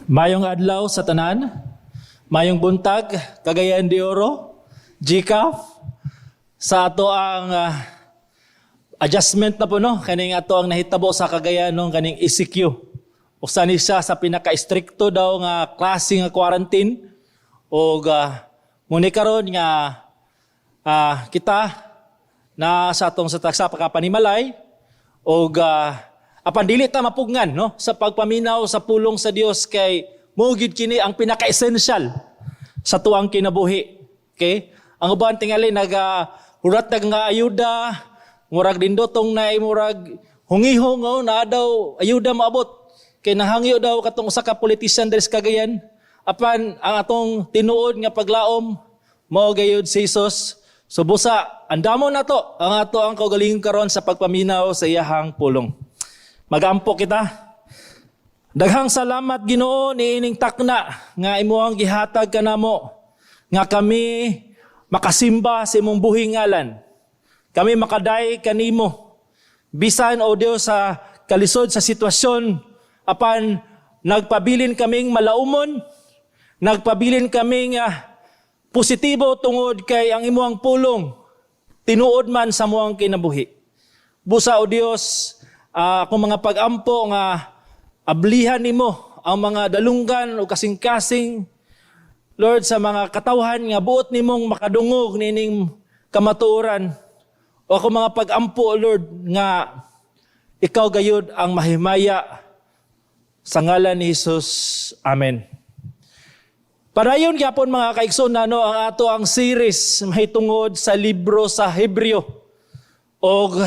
Mayong adlaw sa tanan, mayong buntag, Cagayan de Oro, GCAF, sa ato ang adjustment na po, no, kaning ato ang nahitabo sa Cagayan no, kaning ECQ. Usa ni siya sa pinaka-strikto daw nga klase nga quarantine og muni karon nga kita na sa atong sa sa pagkapanimalay og apan dili ta mapugngan, no, sa pagpaminaw sa pulong sa Dios kay mao gid kini ang pinaka-essential sa tuang kinabuhi. Okay? Ang uban tingali naga hurat nag nga ayuda, murag nindotong na murag hungihong, oh, na daw ayuda maabot. Kay nahangyo daw katong usa ka politician diri sa Cagayan. Apan ang atong tinuod nga paglaom mao gayud si Jesus. So busa andamo na to ang ato ang kaugalingon karon sa pagpaminaw sa iyahang pulong. Magampo kita. Daghang salamat, Ginoo, niining takna nga imuhang gihatag kanamo nga kami makasimba sa imong buhing ngalan. Kami makaday kanimo. Bisan, o Dios, sa kalisod sa sitwasyon, apan nagpabilin kaming malaumon, nagpabilin kaming positibo tungod kay ang imuhang pulong tinuod man sa amuang kinabuhi. Busa, o Dios, akong mga pag-ampo nga ablihan nimo ang mga dalunggan o kasing-kasing, Lord, sa mga katawhan nga buot nimong makadungog nining kamatuoran. O ako mga pag-ampo, Lord, nga ikaw gayud ang mahimaya sa ngalan ni Jesus. Amen. Padayon gyapon, mga kaigsoon, no, ang ato ang series mahitungod sa libro sa Hebreo. Og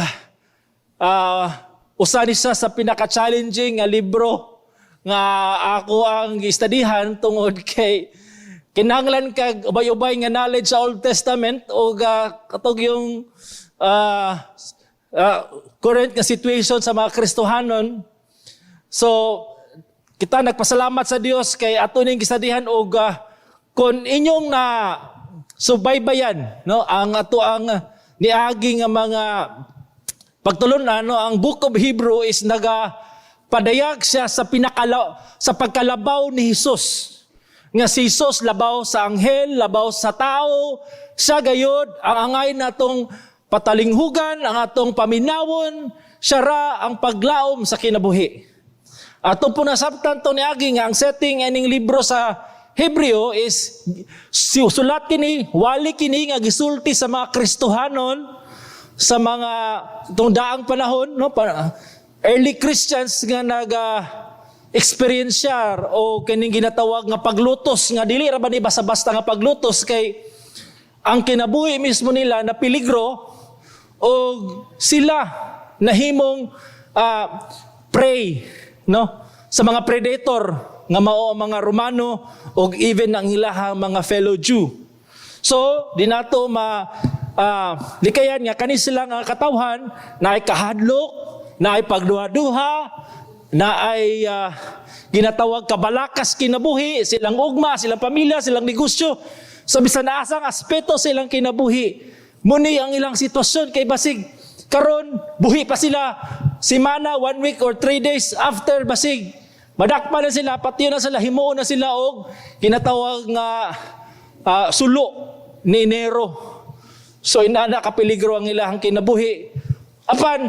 usa ni siya sa pinaka-challenging nga libro nga ako ang gistudihan tungod kay kinahanglan kag ubay-ubay nga knowledge sa Old Testament o katog yung current nga situation sa mga Kristohanon. So kita nagpasalamat sa Dios kay ato ning gistudihan og kon inyong na subaybayan, no, ang ato ang niagi nga mga pagtulunan, no, ang Book of Hebrew is naga padayag siya sa pagkalabaw ni Jesus, nga si Jesus labaw sa anghel, labaw sa tao. Siya gayod ang angay natong patalinghugan, ang atong paminawon. Siya ra ang paglaom sa kinabuhi. Ato po nasabtan to niagi nga ang setting ining libro sa Hebreo is sulat kini, wali kini nga gisulti sa mga Kristohanon sa mga tong daang panahon, no, early Christians nga naga eksperyensya o kining ginatawag nga paglutos, nga dili ra ba ni basta-basta nga paglutos kay ang kinabuhi mismo nila na peligro o sila nahimong prey, no, sa mga predator nga mao ang mga Romano o even ang ilahang mga fellow Jew. So, di nato ma likayan nga kani sila nga katawhan na ay kahadlok, na ay pagduha-duha, na ay ginatawag kabalakas kinabuhi, silang ugma, silang pamilya, silang negosyo. Sa bisan asang aspeto silang kinabuhi. Muni ang ilang sitwasyon kay basig karon buhi pa sila simana, one week or 3 days after, basig madakpa na sila, patiyo na sila, himuon na sila og kinatawag nga sulo ni Nero. So inana kapeligro ang ilahang kinabuhi. Apan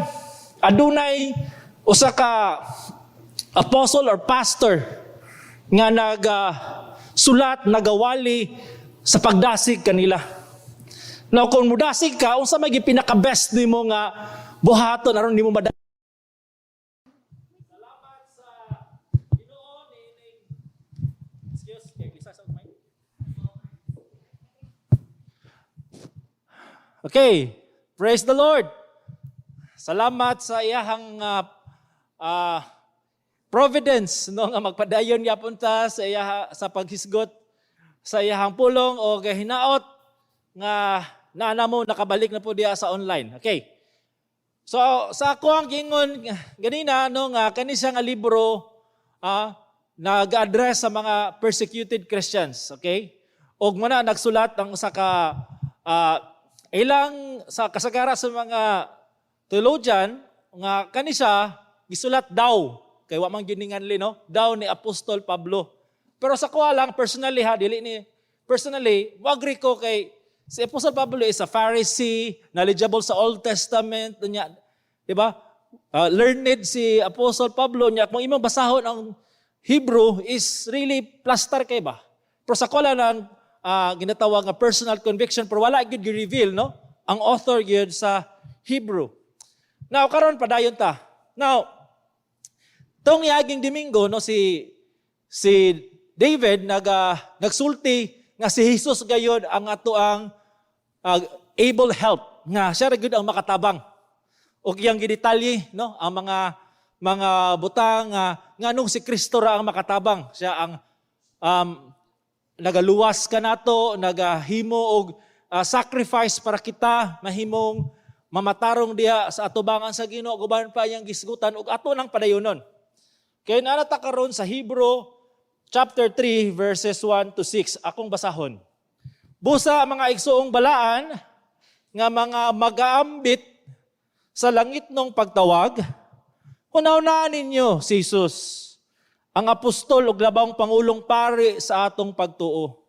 adunay usa ka apostle or pastor nga naga sulat, nagawali sa pagdasig kanila. Now kung mudasig ka, unsa may pinaka-best nimo nga buhaton aron nimo mada Salamat sa Ginoo niining. Excuse, kay lisa sa mic. Okay, praise the Lord. Salamat sa iyahang providence, no, nga magpadayon gyapon ta sa iya sa paghisgot sa iyahang pulong o hinaot nga naa mo nakabalik na po diya sa online. Okay. So sa ako ang gingon ganina, no, nga kani siya nga libro nag-address sa mga persecuted Christians, okay? Og muna nagsulat ang usa ka ilang sa kasagara sa mga theologian nga kani siya gisulat daw kay wa man gininganli, no, daw ni Apostol Pablo. Pero sa kuha lang, personally ha, dili ni, personally, mo-agree ko kay si Apostle Pablo is a Pharisee, knowledgeable sa Old Testament, niya, di ba? Learned si Apostle Pablo niya. Kung imong basahon ang Hebrew is really plastar kay ba? Pero sa kuha lang ginatawag nga personal conviction, pero wala gyud gi-reveal, no? Ang author gyud sa Hebrew. Now karon padayon ta. Now tong niaging Domingo, no, si David nagsulti nga si Jesus gayod ang ato ang able help, nga siya ra gyud ang makatabang. Og iyang gidetalye, no, ang mga butang nga nganong si Kristo ra ang makatabang. Siya ang nagaluwas kanato, nagahimo og sacrifice para kita mahimong mamatarong diha sa atubangan sa Ginoo, guban pa iyang gisgutan ug ato nang padayonon. Kay naa ta karon sa Hebrew chapter 3 verses 1 to 6, akong basahon. "Busa, mga igsuong balaan nga mga magaambit sa langitnong pagtawag, hunahunaan ninyo si Jesus, ang apostol ug labawng pangulong pari sa atong pagtuo.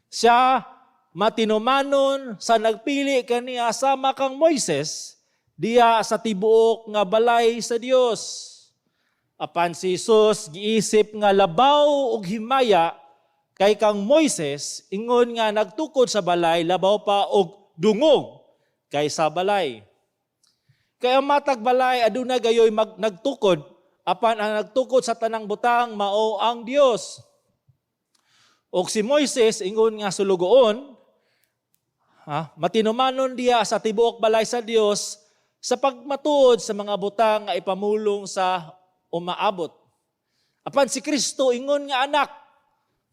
Siya matinumanon sa nagpili kaniya sama kang Moises diya sa tibuok nga balay sa Dios. Apan si Jesus giisip nga labaw og himaya kay kang Moises, ingon nga nagtukod sa balay labaw pa og dungog kaysa balay. Kay ang matag balay aduna gayoy nagtukod, apan ang nagtukod sa tanang butang mao ang Dios. Og si Moises ingon nga sulugoon, ha, matinumanon diya sa tibuok balay sa Dios sa pagmatuod sa mga butang nga ipamulong sa umaabot. Apan si Kristo ingon nga anak,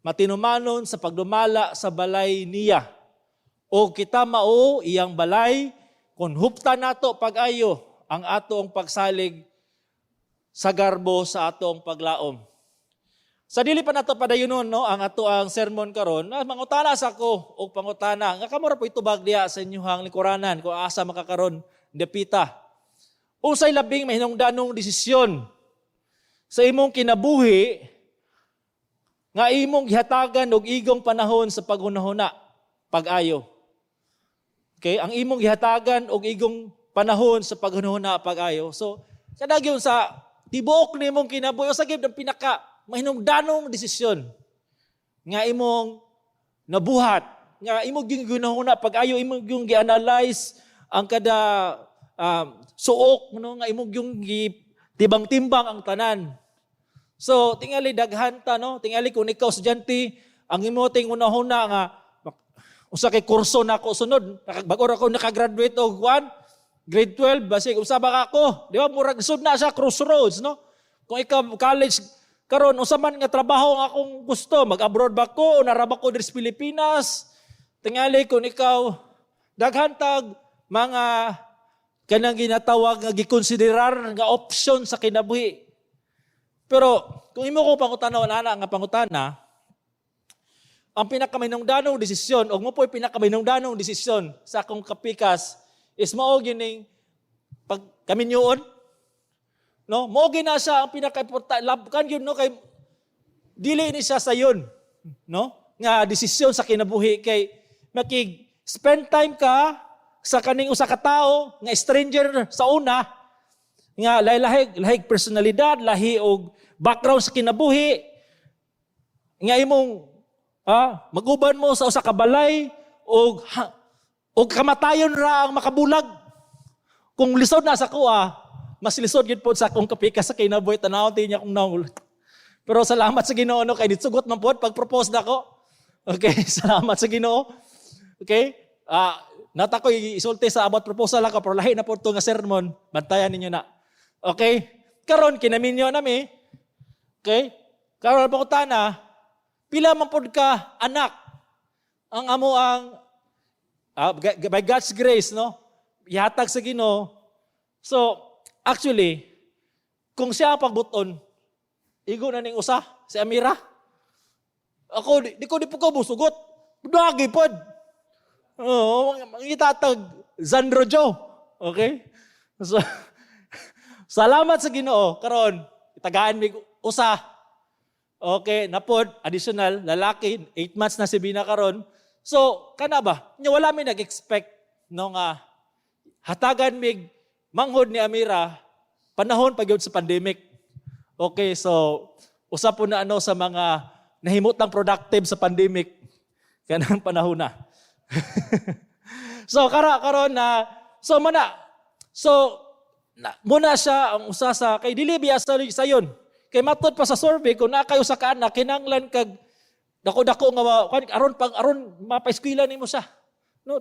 matinumanon sa pagdumala sa balay niya. O kita mao iyang balay kung huptan nato pag-ayo ang atong pagsalig sa garbo sa atong paglaom." Sa dili pa nato padayonon, no, ang ato ang sermon karon, mangutana sa ko og pangutana nga kamo ra po'y tubag diha sa inyong lingkuranan kung asa makakaron dapita. Unsay labing mahinungdanong desisyon sa imong kinabuhi nga imong gihatagan og igong panahon sa paghunahuna pag-ayo? Okay, ang imong gihatagan og igong panahon sa paghunahuna pag-ayo. So, kadagyon sa tibuok nimong kinabuhi, usa gyud ang pinaka mahinungdanong desisyon nga imong nabuhat, nga imong ginghunahuna pag-ayo, imong yung gi-analyze ang kada suok, no, nga imong yung tibang-timbang ang tanan. So, tingali daghan ta, no? Tingali kung ikaw estudyante, ang imo ting hunahuna nga usa kay kurso na ako sunod, bag-o ra ko nakagraduate og one, grade 12, basig usa ba ako? Di ba murag sud na siya crossroads, no? Kung ikaw college karon, usa man nga trabaho ang akong gusto, mag-abroad ba ko o nara ba ko diri sa Pilipinas? Tingali kung ikaw daghan tag mga kanang ginatawag nga gikonsiderar nga option sa kinabuhi. Pero kung imo ko pangutana ana nga pangutana, ang pinakaminungdanong desisyon o mo po'y pinakaminungdanong desisyon sa akong kapikas is mao gining pag kaminyoon. No, mao gyud na siya ang pinaka-importante kan yun, no, kay dili ni siya sayon, no, nga desisyon sa kinabuhi kay makig spend time ka sa kaning usa ka tawo nga stranger sa una, nga lahi lahi personalidad, lahi og background sa kinabuhi, nga imong maguban mo sa usa ka balay og kamatayon ra ang makabulag. Kung lisod na sa kuha, mas lisod gyud pod sa akong kapikas sa kinabuhi, tanaw niya kung naul. Pero salamat sa Ginoo, no, kay nitsugot man pod pag-propose nako. Okay, salamat sa Ginoo. Okay? Nata ko isulti sa about proposal ako, pero lahi na po ito nga sermon. Bantayan ninyo na. Okay? Karon kinaminyo nami. Okay? Karon pangutana, pila man pod ka anak ang amo ang by God's grace, no? Ihatag sa Ginoo. So, actually, kung siya ang pagbuton, igo na ning usa, si Amira. Ako, di po ko musugot. Dagi pod. Oo, mangitatag Zandro Joe. Okay? So, salamat sa Ginoo. Karon, itagaan mig usa. Okay, napod, additional, lalaki, 8 months na si Bina karon. So, kana ba? Nya wala mi nag-expect no nga hatagan mig manghod ni Amira panahon pa gyud sa pandemic. Okay, so usa po na ano sa mga nahimutang productive sa pandemic kanang panahon na. So kara karon na, so muna, so na, muna siya ang usa sa kay dili biya sa sayon. Kay matod pa sa survey, kung naa kayo sa kaanak, kinanglan kag dako-dako nga aron pag aron mapaeskwela nimo siya. No,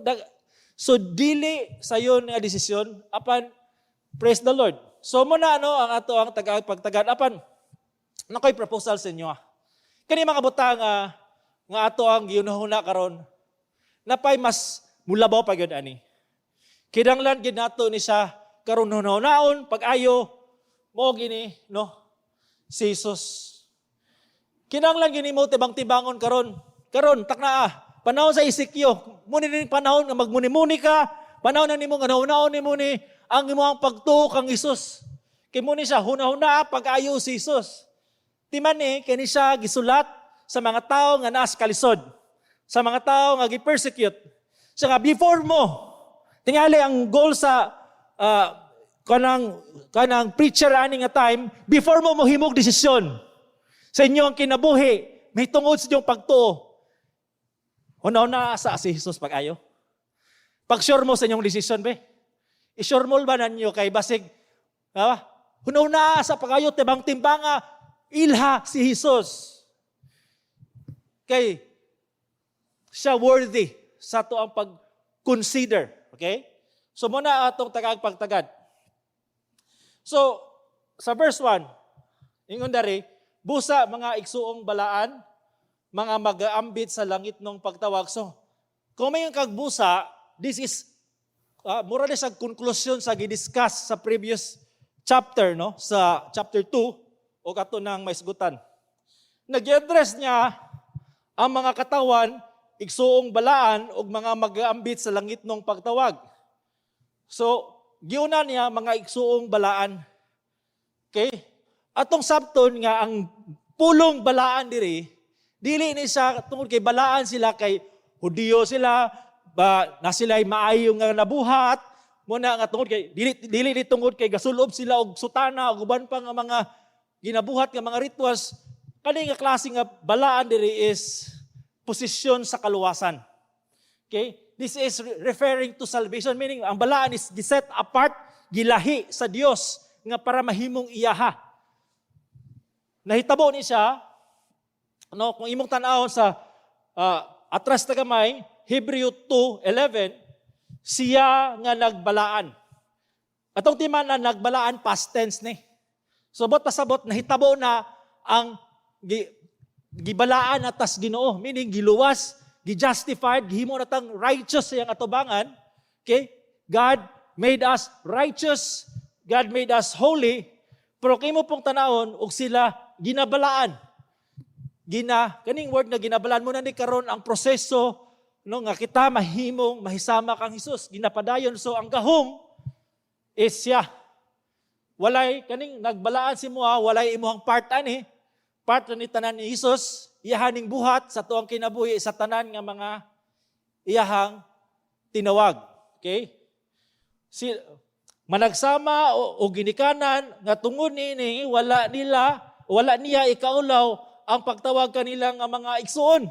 so dili sayon nga desisyon, apan praise the Lord. So muna ano ang ato ang taga pagtagad, apan nakoy proposal sa inyo. Ah. Kani mga butang nga ato ang gihunahuna karon, napay mas mulabaw pa gyud ani. Kinanglan gid nato ni siya karon hunahunaon pag-ayo mo gini, no, si Jesus. Kinanglan gini mo tibang-tibangon karon. Karon takna ah. Panahon sa ECQ, muni ning panahon nga magmuni-muni ka, panahon na nimo nga hunahunaon nimo ni ang imong pagtuo kang Hesus. Kay mo ni siya hunahuna pag-ayo si Jesus. Timan ni kini siya gisulat sa mga tao nga naas kalisod, sa mga tao nga gi-persecute. Siya nga before mo, tingali ang goal sa kanang preacher ani nga time, before mo mohimog desisyon sa inyong kinabuhi, may tungod sa inyong pagtuo. Huna-huna sa si Jesus pag-ayo. Pag-sure mo sa inyong desisyon, be. I-sure mo ba ninyo kay basig, ha? Huna-huna sa pag-ayo, tibang timbanga, ilha si Jesus. Kay siya worthy sa ato ang pag-consider. Okay? So muna atong tagag pagtagad. So, sa verse 1, ingon dari, "Busa mga igsuong balaan, mga magaambit sa langitnong pagtawag." So, kung may kag busa, this is mura ni sa konklusyon sa gidiscuss sa previous chapter, no? Sa chapter 2, o kato nang maisgutan. Nag-address niya ang mga katawan, igsuong balaan, ug mga magaambit sa langitnong pagtawag. So, giuna niya mga igsuong balaan. Okay? Atong sabton nga ang pulong balaan diri, dili ni siya tungod kay balaan sila kay Hudiyo sila, ba na sila'y maayo nga nabuhat, muna nga tungod kay dili ni tungod kay gasulob sila og sutana og uban pa nga mga ginabuhat nga mga rituals. Kani nga klase nga balaan diri is posisyon sa kaluwasan. Okay? This is referring to salvation, meaning ang balaan is giset apart, gilahi sa Dios nga para mahimong iyaha. Nahitabo ni siya, no, kung imong tan-awon sa atras na gamay, Hebreo 2:11, siya nga nagbalaan. Atong timan na nagbalaan, past tense ni. So bot pasabot nahitabo na ang gibalaan atas Ginoo, meaning giluwas, gi-justified, gihimo na tang righteous sa iyang atubangan. Okay? God made us righteous, God made us holy, pero kimo pong tanawon og sila ginabalaan. Gina kaning word nga ginabalaan mo na ni karon ang proseso, no, nga kita mahimong mahisama kang Hesus, ginapadayon. So ang gahom is siya. Walay kaning nagbalaan si mo, walay imuhang part ani. Part ni tanan ni Hesus, iyahaning buhat sa tuang kinabuhi sa tanan nga mga iyahang tinawag. Okay? Si managsama o ginikanan nga tungod niini wala niya ikaulaw ang pagtawag kanila nga mga igsuon.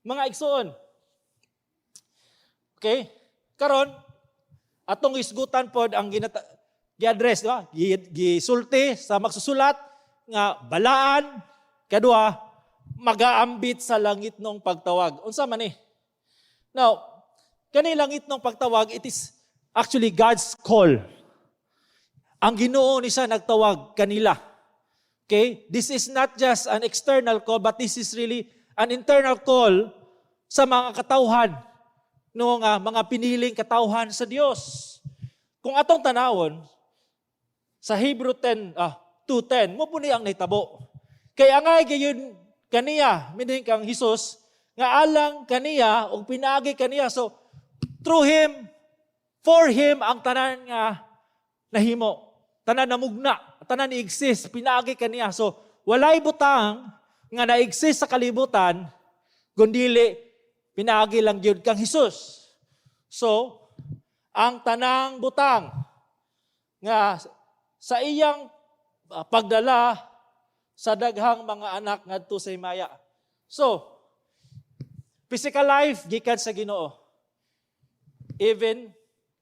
Mga igsuon. Okay? Karon atong isgutan pod ang gi-address, di ba? Gisulti sa magsusulat nga balaan, kadua, magaambit sa langitnong pagtawag. Unsa man ni? Now, kani langitnong pagtawag, it is actually God's call. Ang Ginoo ni siya nagtawag kanila. Okay? This is not just an external call, but this is really an internal call sa mga katawhan, no, nga mga piniling katawhan sa Dios. Kung atong tanawon sa Hebrew 10 2:10, mo po ni ang nahitabo. Kay angay gayon kaniya, meaning kang Hesus, nga alang kaniya ug pinaagi kaniya. So through him, for him ang tanan nga nahimo. Tanan namugna, tanan ni exist, pinaagi kaniya. So walay butang nga na-exist sa kalibutan kundili pinaagi lang gyud kang Hesus. So, ang tanang butang nga sa iyang pagdala sa daghang mga anak ngadto sa himaya. So, physical life gikan sa Ginoo. Even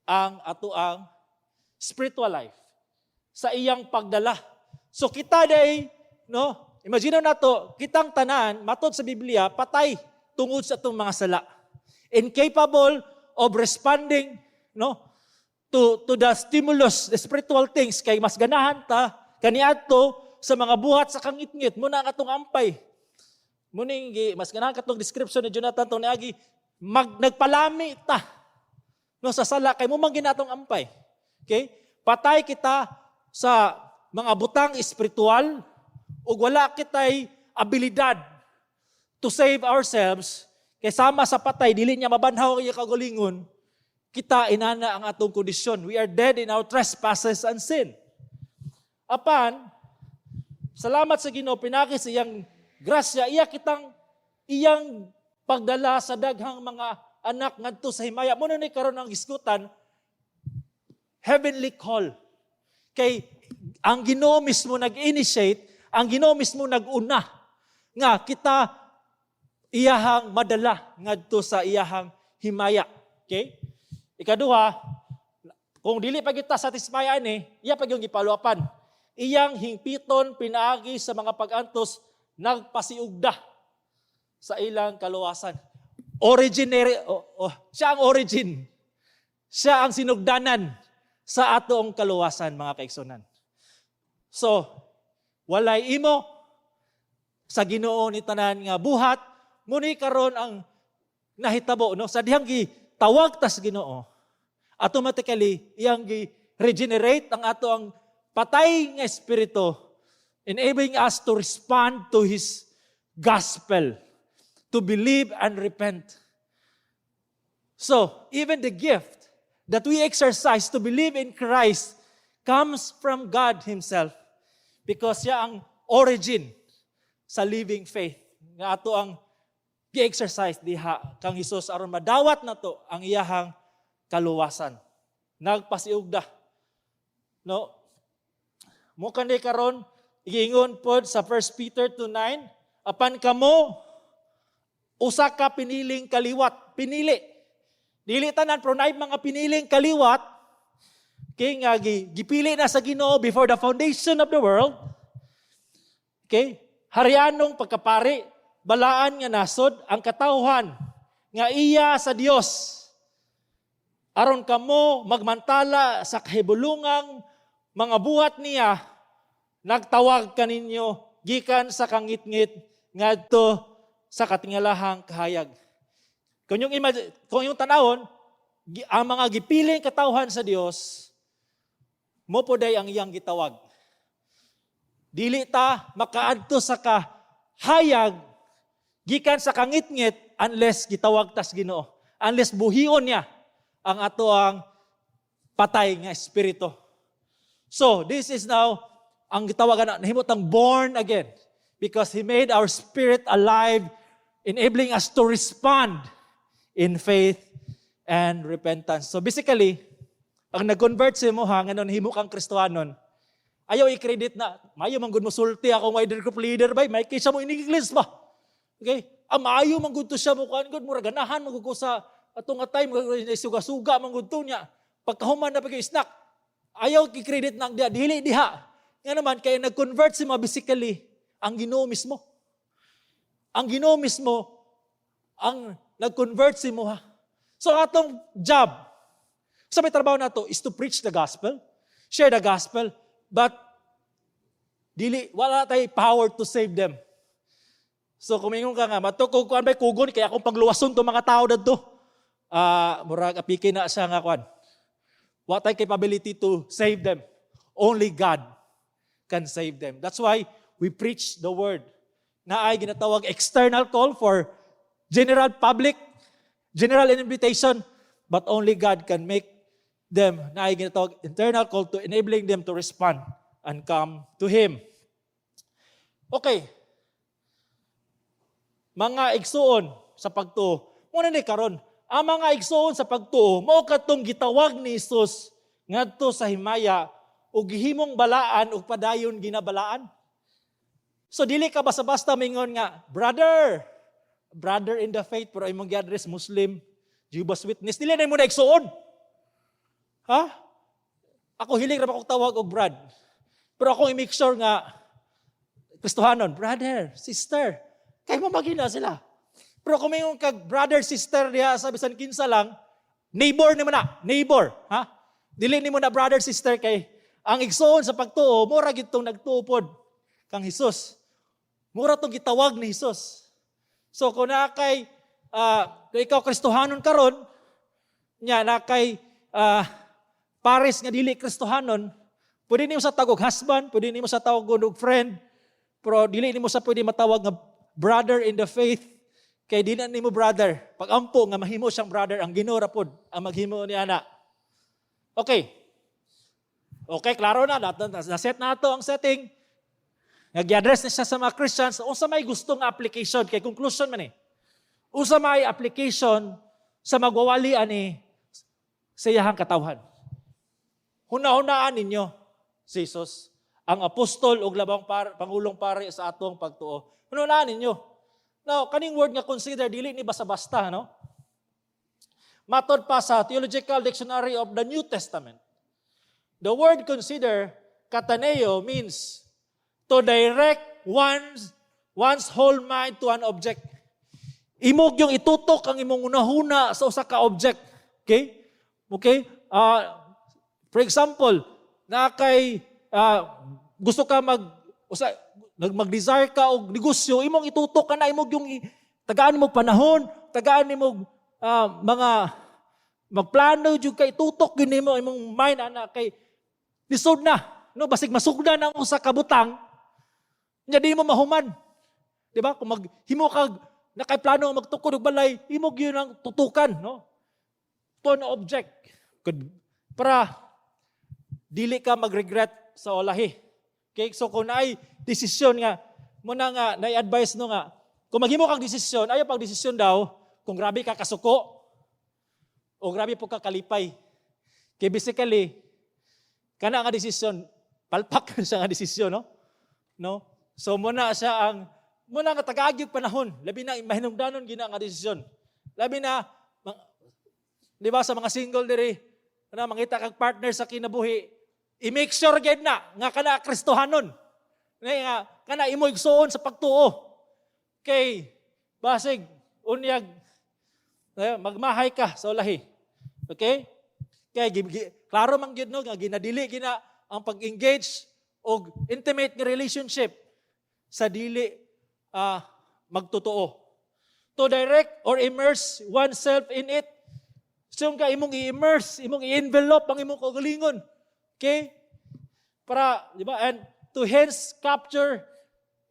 ang atoang spiritual life sa iyang pagdala. So kita day, no? Imagine nato, kitang tanan matod sa Biblia patay tungod sa atong mga sala. Incapable of responding, no, to the stimulus, the spiritual things, kay mas ganahan ta kaniadto sa mga buhat sa kangitngit. Mao na ang atong ampay. Muning mas ganahan katong description ni Jonathan tong niagi mag nagpalami ta, no, sa sala kay mao man gyud atong ampay. Okay? Patay kita sa mga butang espiritual ug wala kitay abilidad to save ourselves kay sama sa patay, dili niya mabanhaw ang iyang kaugalingon. Kita inana ang atong kondisyon. We are dead in our trespasses and sin. Apan salamat sa Ginoo, pinaagi sa iyang grasya, iya kitang iyang pagdala sa daghang mga anak ngadto sa himaya. Mao ni karon ang hisgutan heavenly call. Kay ang Ginoo mismo nag-initiate, ang Ginoo mismo nag-una nga kita iyahang madala ngadto sa iyahang himaya. Okay? Ikaduha, kung dili pa kita satisfy ani, iya pa gyung gipaluapan. Iyang hingpiton pinaagi sa mga pag-antos nagpasiugda sa ilang kaluwasan. Originary, oh, siya ang origin. Siya ang sinugdanan sa atoong kaluwasan, mga kaigsuonan. So, walay imo, sa Ginoo ni tanan nga buhat. Mao ni karon ang nahitabo, no, sa dihang gitawag tas Ginoo, automatically iyang gi regenerate ang ato ang patay nga espiritu, enabling us to respond to His gospel, to believe and repent. So even the gift that we exercise to believe in Christ comes from God Himself because siya ang origin sa living faith nga ato ang gi-exercise diha kang Hesus aron madawat nato ang iyahang kaluwasan. Nagpasiugda. No? Mao kani karon giingon pod sa 1 Peter 2:9, apan kamo usa ka piniling kaliwat, pinili. Dili tanan, pero naay mga piniling kaliwat kay nga gipili na sa Ginoo before the foundation of the world. Okay? Harianong pagkapari, balaan nga nasod, ang katawhan nga iya sa Dios. Aron kamo magmantala sa kahibulungang mga buhat niya nagtawag kaninyo gikan sa kangitngit ngadto sa katingalahang kahayag. Kung yung tanawon, ang mga gipiling katawhan sa Dios, mao poday ang iyang gitawag. Dili ta makaadto sa kahayag gikan sa kangitngit unless gitawag tas Ginoo. Unless buhion niya ang ato ang patay nga espiritu. So, this is now ang gitawagan na nahimo tang born again because He made our spirit alive, enabling us to respond in faith and repentance. So basically, ang nag-convert sa imo ha, nga nahimo kang Kristohanon, ayaw i-credit na, "Maayo man gud mo sulti akong wider group leader bay, may kaysa mo in English ba?" Okay? "Ah, maayo man gud to siya mo kuan gud, mura ganahan man gud ko sa atong nga time, suga-suga man gud to niya. Pagkahuman na pag snack." Ayaw i-credit na diha, dili diha. Nga naman, kaya nag-convert si mga basically, ang Ginoo mismo. Ang Ginoo mismo, ang nag-convert si mo ha. So ang atong job, sa may trabaho nato is to preach the gospel, share the gospel, but dili, wala tay power to save them. So kung mingon ka nga, "Matukog kuan bay kugon kaya akong pagluwason to mga tao dadto." Ah, murag apiki na siya nga kuan. Wa tay capability to save them. Only God can save them. That's why we preach the word. Na ay ginatawag external call for general public, general invitation, but only God can make them na ay ginatawag internal call to enabling them to respond and come to Him. Okay. Mga igsuon sa pagtuo. Muna ni karon, ang mga igsuon sa pagtuo mao katong gitawag ni Jesus ngadto sa himaya ug gihimong balaan ug padayon ginabalaan. So dili ka basta-basta mingon nga brother, brother in the faith, pero imong gi-address Muslim, Jehovah's Witness, dili na mo na igsuon. Ha? Ako, hilig ra akong tawag og brad. Pero akong i-make sure nga Kristohanon, brother, sister. Kay mo magina sila. Pero kung mingon kag brother, sister diha sa bisan kinsa lang, neighbor nimo na, neighbor, ha? Dili nimo na brother, sister, kay ang igsoon sa pagtuo, mura gyud tong nagtuo kang Hesus. Mura tong gitawag ni Hesus. So kung naa kay kung ikaw Kristohanon karon, nya naa kay pares nga dili Kristohanon, pwede nimo sa tawag husband, pwede nimo sa tawag og friend, pero dili nimo sa pwede matawag nga brother in the faith kay di na nimo brother. Pag-ampo nga mahimo siyang brother, ang Ginoo ra pod ang maghimo ni ana. Okay. Okay, klaro na. Na-set na ato ang setting. Nag-address na siya sa mga Christians. Unsa may gusto nga application? Kay conclusion man eh. Unsa may application sa magwawali ani sa iyahang katawhan? Huna-hunaan ninyo si Jesus, ang apostol ug labang pangulong pari sa atong pagtuo. Hunahunaan ninyo. Now, kaning word nga "consider", dili ni basta-basta, no? Matod pa sa Theological Dictionary of the New Testament, the word "consider", kataneo, means to direct one's whole mind to an object. Imo gyung itutok ang imong hunahuna sa usa ka object. Okay? Okay? For example, na kay gusto ka mag usa mag-desire ka og negosyo, imong itutok ka na imong yung tagaan mo panahon, tagaan nimo mga magplano jud ka, itutok gyud nimo imong mind ana kay lisod na, no? Basig masugdan ang usa ka butang nya di mo mahuman, di ba? Kung maghimo kag nakay plano magtukod og balay, imo gyud ang tutukan, no, to an object. Good. Para dili ka mag-regret sa ulahi. Okay, so kung naay desisyon nga mo na nga na-advise, no, nga kung maghimo kang desisyon, ayaw pag desisyon daw kung grabe ka kasuko o grabe po ka kalipay. Kay basically kana nga desisyon, palpak siya nga desisyon, no? No? So muna siya ang muna nga tagaagyog panahon, labi na mahinungdanon gina nga desisyon. Labi na di ba, sa mga single diri na mangita kag partner sa kinabuhi, i-make sure gyud na nga kana Kristohanon. Nga nga kana imo igsuon sa pagtuo. Kay basig unyag magmahay ka sa ulahi. Okay? Kay klaro man gyud, no, nga ginadili gina ang pag-engage og intimate nga relationship sa dili magtotoo. To direct or immerse oneself in it. So ka imong i-immerse, imong i-envelope ang imong kaugalingon. Okay? Para, di ba? And to hence capture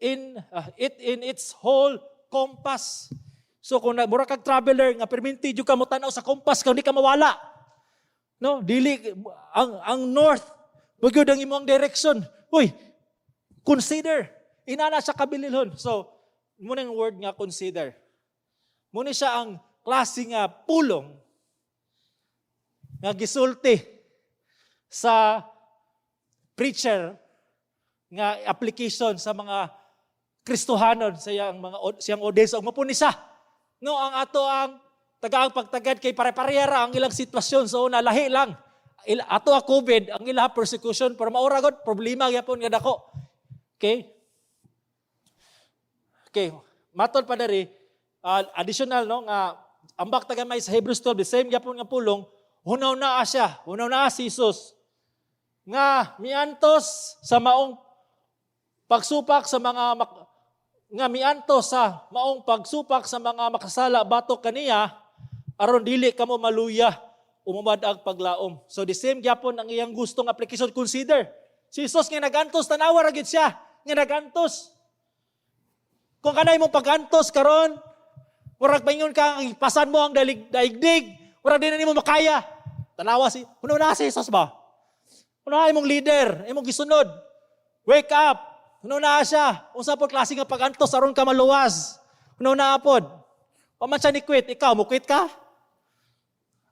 in it in its whole compass. So kung na, mura kag traveler nga perminti jud ka mo tan-aw sa compass kung di ka mawala. No, dili ang north mao gyud ang imong direction. Uy, consider. Inana siya kabililhon. So, muna yung word nga "consider". Muna siya ang klase nga pulong nga gisulti sa preacher nga application sa mga Kristohanon sa iyang mga siyang audience ug mao ni siya. No, ang ato ang tagaang pagtagad kay pare-parehara ang ilang sitwasyon sa una, lahi lang. Ato ang COVID, ang ila persecution, pero maura god problema gyapon nga dako. Okay? Okay, matod pa diri, additional, no, nga ambak tagamay sa Hebrews 12, the same gyapon nga pulong, hunaw na siya, hunaw na si Jesus nga miantos sa maong pagsupak sa mga nga miantos sa maong pagsupak sa mga makasala batok kaniya aron dili kamo maluya umumad ang paglaom. So the same gyapon ang iyang gustong application, consider. Si Jesus nga nagantos, tanawa ra gyud siya nga nagantos. Kung kanay mo pag-antos karon, murag maingon ka, pasan mo ang daigdig, murag di na nimo makaya. Tanawa si, hunaw na si Jesus ba? Hunaw na imong leader, imong gisunod. Wake up! Hunaw na siya. Unsa po klase nga pag-antos aron ka maluwas? Una pod. Wa man siya ni quit, ikaw mo quit ka?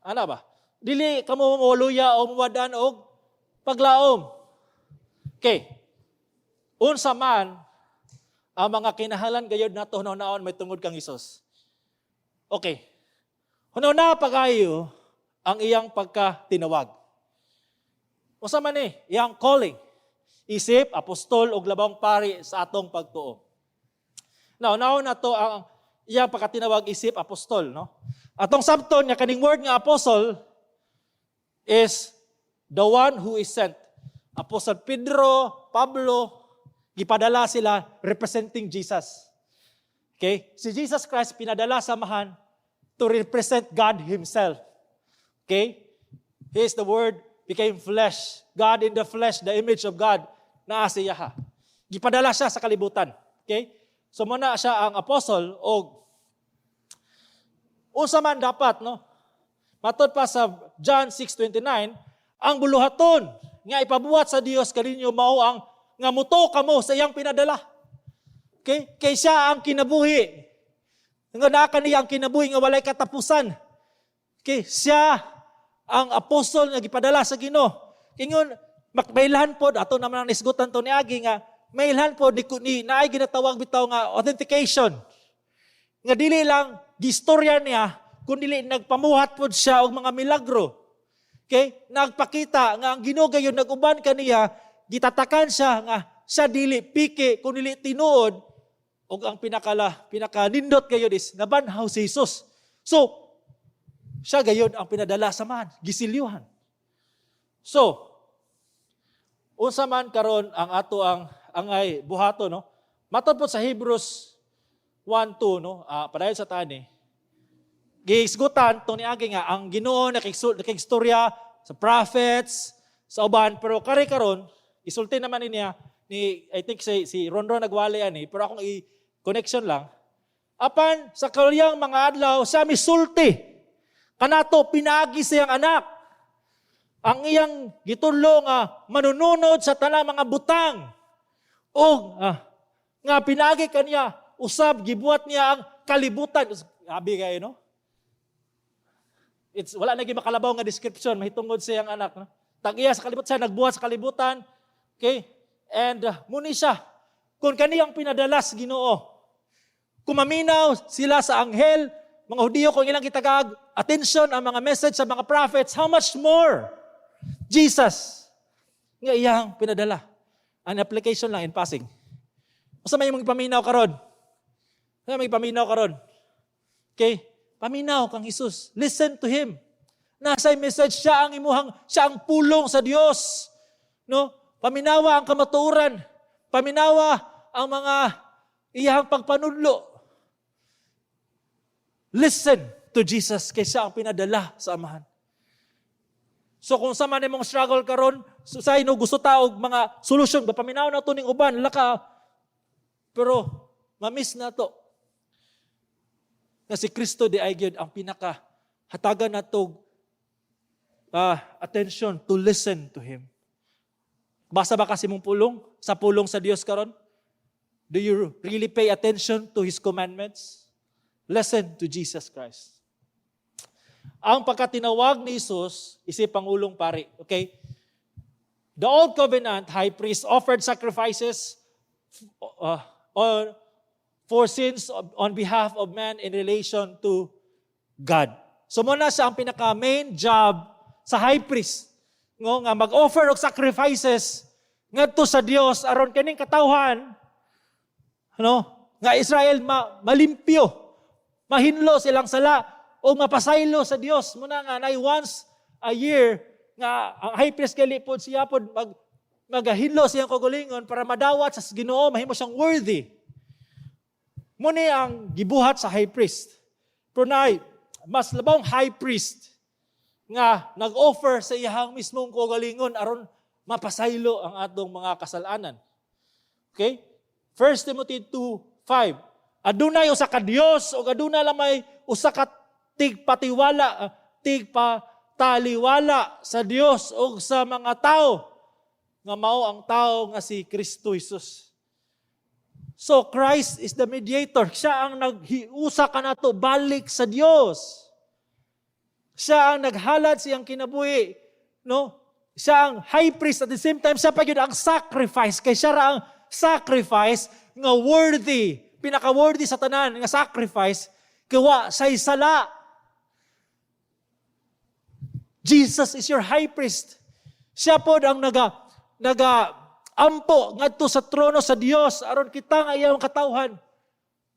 Ana ba? Dili kamo moluya o muwadan og paglaom. Okay. Unsa man ang mga kinahalan gayod nato hunaon may tungod kang Hesus? Okay. Hunahuna pag-ayo ang iyang pagkatinawag. Unsa man ni iyang calling? Isip apostol og labawng pari sa atong pagtuo. Now, nauna to ang iyang pagkatinawag isip apostol, no? Atong sabton nga kaning word nga apostle is the one who is sent. Apostle Pedro, Pablo, gipadala sila representing Jesus. Okay? Si Jesus Christ pinadala sa Amahan to represent God Himself. Okay? He is the Word became flesh. God in the flesh, the image of God, naa siya ha. Gipadala siya sa kalibutan. Okay? So muna siya ang apostle og unsa man dapat, no? Matod pa sa John 6:29, ang buluhaton nga ipabuhat sa Dios kaninyo mao ang nga mutuo kamo sa iyang pinadala. Okay? Kay siya ang kinabuhi. Nga naa kaniya ang kinabuhi nga walay katapusan. Okay? Siya ang apostol nga gipadala sa Ginoo. Ingon mailhan pod ato naman ang isgutan to niagi nga mailhan pod ni naay ginatawag bitaw nga authentication. Nga dili lang gistorya niya kun dili nagpamuhat pod siya og mga milagro. Okay? Nagpakita nga ang Ginoo gayon nag-uban kaniya, gitatakan siya nga siya dili piki kun dili tinuod, ug ang pinakanindot gayon is nabanhaw si Jesus. So siya gayon ang pinadala sa man, gisilyuhan. So, unsa man karon ang ato ang angay buhato, no? Matod po sa Hebrews 1:2, no? Padayon sa tani. Giisgutan tong niagi nga ang Ginoo nakigstorya sa prophets, sa uban, pero kari karon isulti naman ni niya ni, I think si Ron Ron nagwali ani, pero akong i connection lang. Apan sa kaliyang mga adlaw siya misulti kanato pinaagi sa iyang anak. Ang iyang gitudlo nga manununod sa tanang mga butang ug nga pinaagi kaniya usab gibuhat niya ang kalibutan. Abi kayo, no? It's wala na gyud makalabaw nga description mahitungod sa iyang anak, no? Tag-iya sa kalibutan, siya nagbuhat sa kalibutan. Okay? And muni siya kung kaniyang pinadala sa Ginoo. Kumaminaw sila sa anghel, mga Hudiyo, kung ilang gitagaag attention ang mga message sa mga prophets, how much more Jesus nga iyang pinadala? An application lang in passing. Unsa may imong paminaw karon? Unsa may paminaw karon? Okay? Paminaw kang Jesus. Listen to Him. Nasa message siya ang imuhang, siya ang pulong sa Dios. No? Paminawa ang kamatuoran. Paminawa ang mga iyang pagpanudlo. Listen to Jesus kay siya ang pinadala sa Amahan. So kung sa man imong struggle karon, so sa no gusto ta og mga solusyon, ba paminaw na to ning uban, laka. Pero ma-miss na to nga si Kristo di ay gyud ang pinaka hatagan nato attention to listen to Him. Basa ba kasi mong pulong sa pulong sa Dios karon? Do you really pay attention to His commandments? Listen to Jesus Christ. Ang pagkatinawag ni Jesus isip pangulong pari. Okay? The Old Covenant high priest offered sacrifices for sins on behalf of man in relation to God. So muna siya ang pinaka main job sa high priest. Ngo nga mag-offer og sacrifices ngadto sa Dios aron kaning katawhan, ano, nga Israel malimpyo, mahinlo silang sala o mapasaylo sa Dios. Muna nga nay once a year nga ang high priest kay pod siya pod magahinlo siyang kaugalingon para madawat sa Ginoo, mahimo siyang worthy. Muni ang gibuhat sa high priest. Pero naay mas labawng high priest nga nag-offer sa iyang mismong kaugalingon aron mapasaylo ang atong mga kasalanan. Okay? 1 Timothy 2:5. Adunay usa ka Dios ug aduna lamay usa ka tigpatiwala, tigpataliwala sa Dios ug sa mga tao nga mao ang tao nga si Kristo Jesus. So Christ is the mediator. Siya ang naghiusa kanato balik sa Dios. Siya ang naghalad sa iyang kinabuhi, no? Siya ang high priest, at the same time siya pa gyud ang sacrifice, kay siya ra ang sacrifice nga worthy, pinaka-worthy sa tanan nga sacrifice kay wa say sala. Jesus is your high priest. Siya pod ang naga ampo ngadto sa trono sa Dios aron kita nga iyang katawhan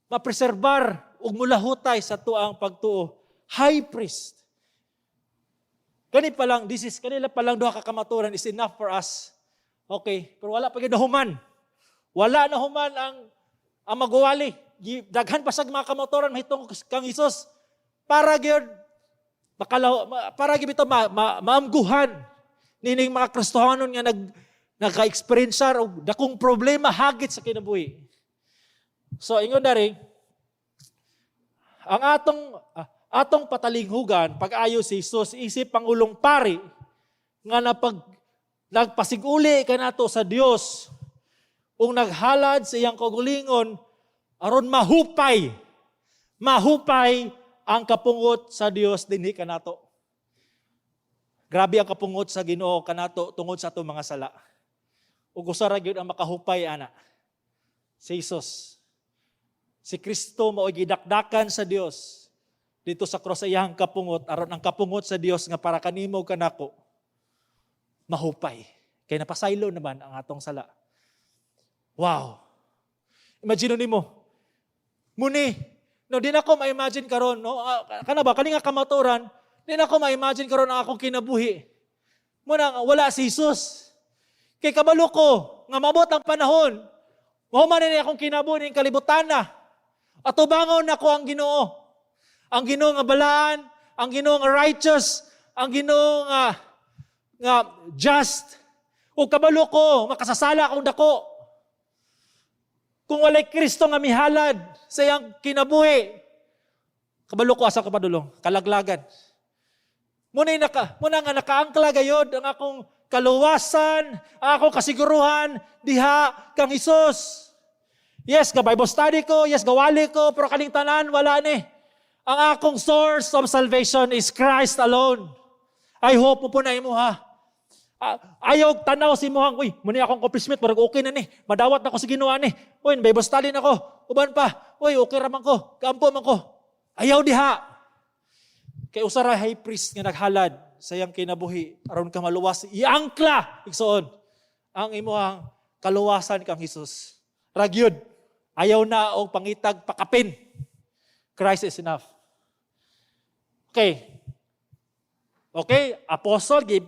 mapreserbar ug mulahutay sa atuang pagtuo. High priest. Kani pa lang, this is, kanila pa lang duha ka kamaturan is enough for us. Okay, pero wala pa gyud nahuman. Wala na human ang magwali. Daghan pa sa mga kamaturan mahitungod kang Hesus para gyud makalaw, para gyud ito maamguhan nining mga Kristohanon nga naka-experience og dakong problema hagit sa kinabuhi. So ingon na rin, ang atong patalinghugan pag-ayo si Jesus isip pangulong pari nga nagpasiguli kanato sa Dios ug naghalad sa iyang kaugalingon aron mahupay mahupay ang kapungot sa Dios dinhi kanato. Grabe ang kapungot sa Ginoo kanato tungod sa atong mga sala. Ug usa ra gyud ang makahupay ana. Si Jesus. Si Kristo mao gidakdakan sa Dios dito sa cross sa iyang kapungot aron ang kapungot sa Dios nga para kanimo ug kanako mahupay. Kay napasaylo naman ang atong sala. Wow. Imagine nimo. Muni, no, di na ko ma-imagine karon, no? Ah, kana ba kani nga kamaturan, di na ko ma-imagine karon ang akong kinabuhi. Muna nga wala si Jesus. Kay kabalo ko nga mabot ang panahon, mahuman ni akong kinabuhi ning kalibutan na. Atubangon nako ang Ginoo. Ang Ginoo nga balaan, ang Ginoo nga righteous, ang Ginoo nga just. O kabalo ko, makasasala akong dako. Kung walay Kristo nga mihalad sa iyang kinabuhi, kabalo ko asa ko padulong, kalaglagan. Muna nga nakaangkla gayod ang akong kaluwasan, ang akong kasiguruhan diha kang Hesus. Yes, ga Bible study ko, yes, gawali ko, pero kaning tanan wala ni. Ang akong source of salvation is Christ alone. I hope mo po na imo ha. Ah, ayaw tanaw si imuhang, "Uy, muna akong accomplishment, murag okay na ni. Madawat na ko sa Ginoo ni. Uy, Bible study na ko. Uban pa. Uy, okay ra man ko. Kaampo man ko." Ayaw diha. Kay usa ra high priest nga naghalad sa iyang kinabuhi aron ka maluwas. Iangkla, igsoon, ang imuhang kaluwasan kang Hesus. Ragyod. Ayaw na og pangitag pakapin. Christ is enough. Okay. Okay, apostle, gi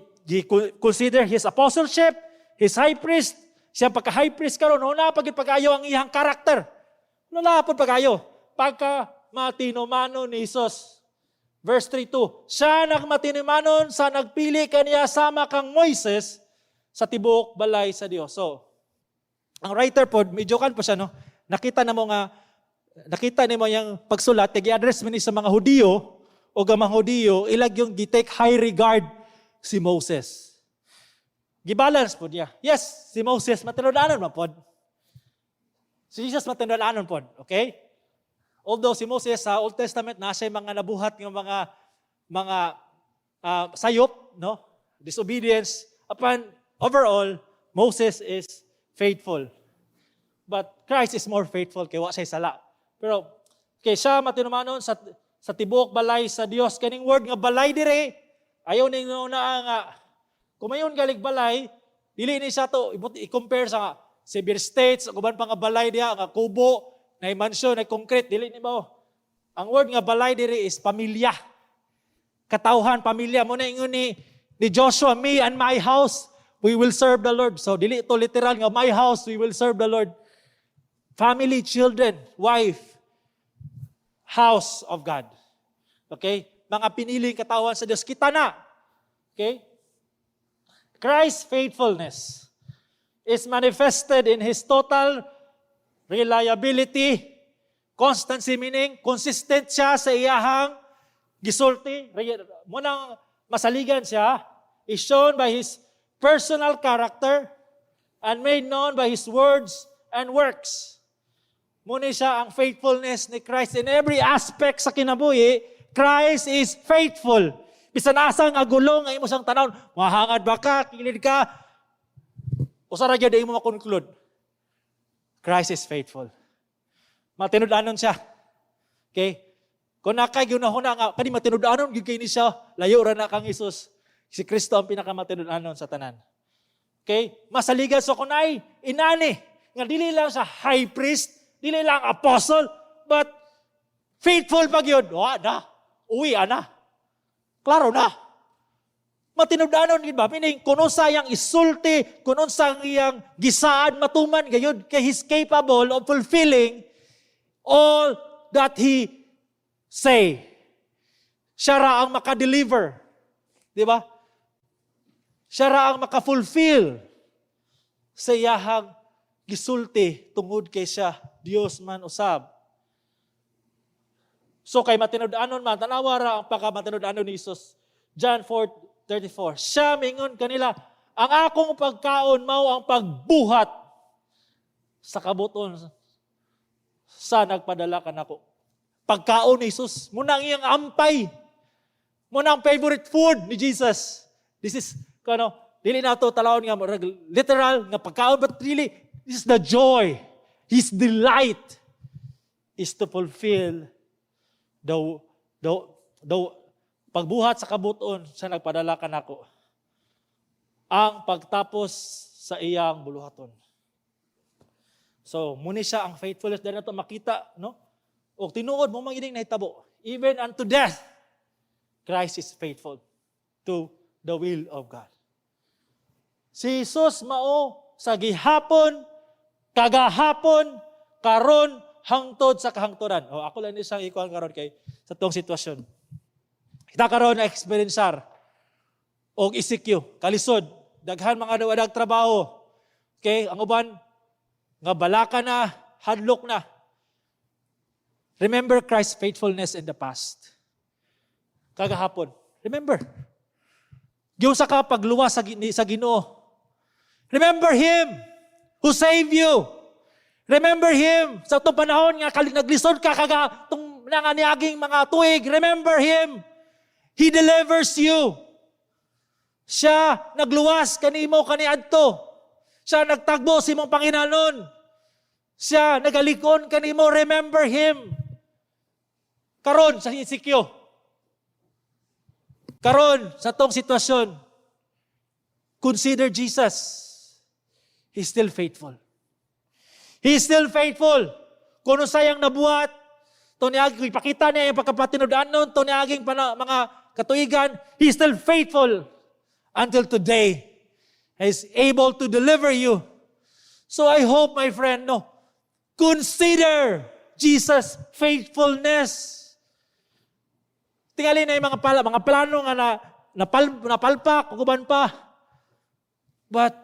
consider his apostleship, his high priest, siya pagka high priest karon, no na pag pag-ayo ang iyang karakter. No na pud pag-ayo. Pagka matinumanon ni Jesus. Verse 3:2, siya nagmatinumanon sa nagpili kaniya sama kang Moises sa tibuok balay sa Dios. So, ang writer pod, medyo kan po siya, no? Nakita na mo nga, nakita nimo yang pagsulat, kay gi-address man ni sa mga Hudiyo, o ang mga Hudiyo, ilag yung gi-take high regard si Moses. Gibalance po niya. Yes, si Moses matinud-anon man pod. Si Jesus matinud-anon pod, okay? Although si Moses sa Old Testament na siya mga nabuhat ng mga sayop, no? Disobedience. Apan overall, Moses is faithful. But Christ is more faithful kay wa siya sala. Pero kay siya matinumanon sa tibuok balay sa Dios, kaning word nga balay dire ayaw ning na nga kumayon galig balay, dili ni siya to i-compare sa Xavier States o uban pa nga balay diha nga kubo na mansyon na concrete, dili ni ba. Ang word nga balay dire is pamilya, katawhan, pamilya mo na. Ingon ni Joshua, "Me and my house, we will serve the Lord." So dili ito literal nga my house, we will serve the Lord. Family, children, wife, house of God. Okay? Mga piniling katawan sa Diyos. Kita na. Okay? Christ's faithfulness is manifested in His total reliability, constancy, meaning consistent siya sa iyahang gisulti. Munang masaligan siya is shown by His personal character and made known by His words and works. Muna siya ang faithfulness ni Christ in every aspect sa kinabuhi. Christ is faithful. Bisan asa nga gulong nga imo sang tanawon, mahangad ba ka, kilid ka, usa ra gyud imo ma-conclude. Christ is faithful. Matinud-anon siya. Okay? Kung naa kay gunahuna nga kani matinud-anon gyud kay ni siya, layo ra na kang Hesus. Si Kristo ang pinakamatinud-anon sa tanan. Okay? Masaligan so kunay inani nga dili lang sa high priest, dili lang apostle, but faithful pa gyud. Wa na. Uwi ana. Klaro na. Matinud-anon gid ba? Meaning, kung unsa iyang isulti, kung unsa ang iyang gisaad, matuman gayud kay he's capable of fulfilling all that he say. Siya ra ang maka-deliver. Di ba? Siya ra ang maka-fulfill sa iyahang gisulti tungod kay siya Dios man usab. So kay matinud-anon man, tanawa ra ang pagka matinud-anon ni Jesus. John 4:34. Siya mingon kanila, "Ang akong pagkaon mao ang pagbuhat sa kabuton sa nagpadala kanako." Pagkaon ni Jesus, muna ang iyang ampay. Muna ang favorite food ni Jesus. This is, kano, dili na to talawon nga murag literal nga pagkaon, but really, this is the joy. His delight is to fulfill the pagbuhat sa kabuton sa nagpadala kanako. Ang pagtapos sa iyang buluhaton. So, muni siya ang faithfulness dahil nato makita, no? O tinuod mo mangining nahitabo. Even unto death, Christ is faithful to the will of God. Si Jesus mao sa gihapon, kagahapon, karon, hangtod sa kahangturan. O, ako lang isang ikuan karon kay sa tong sitwasyon. Kita karon na eksperyensar og ECQ, kalisod, daghan mga dawadag trabaho. Okay, ang uban nga balaka na, hadlok na. Remember Christ's faithfulness in the past. Kagahapon. Remember. Giunsa ka pagluwas sa Ginoo. Remember Him who saved you. Remember Him sa itong panahon nga naglisod ka kaga itong nanganiaging mga tuig. Remember Him. He delivers you. Siya nagluwas kanimo kaniadto. Siya nagtagbo sa imong panginanon. Siya nagalikon kanimo. Remember Him. Karon sa ECQ. Karon sa tong sitwasyon, consider Jesus. He's still faithful. He's still faithful. Kung sayang nabuhat, to niaging ipakita niya yung pagkapatinud-anon, to niaging mga katuigan, he's still faithful until today. He's able to deliver you. So I hope, my friend, no, consider Jesus' faithfulness. Tingali na yung mga plano nga napalpak, ug uban pa. But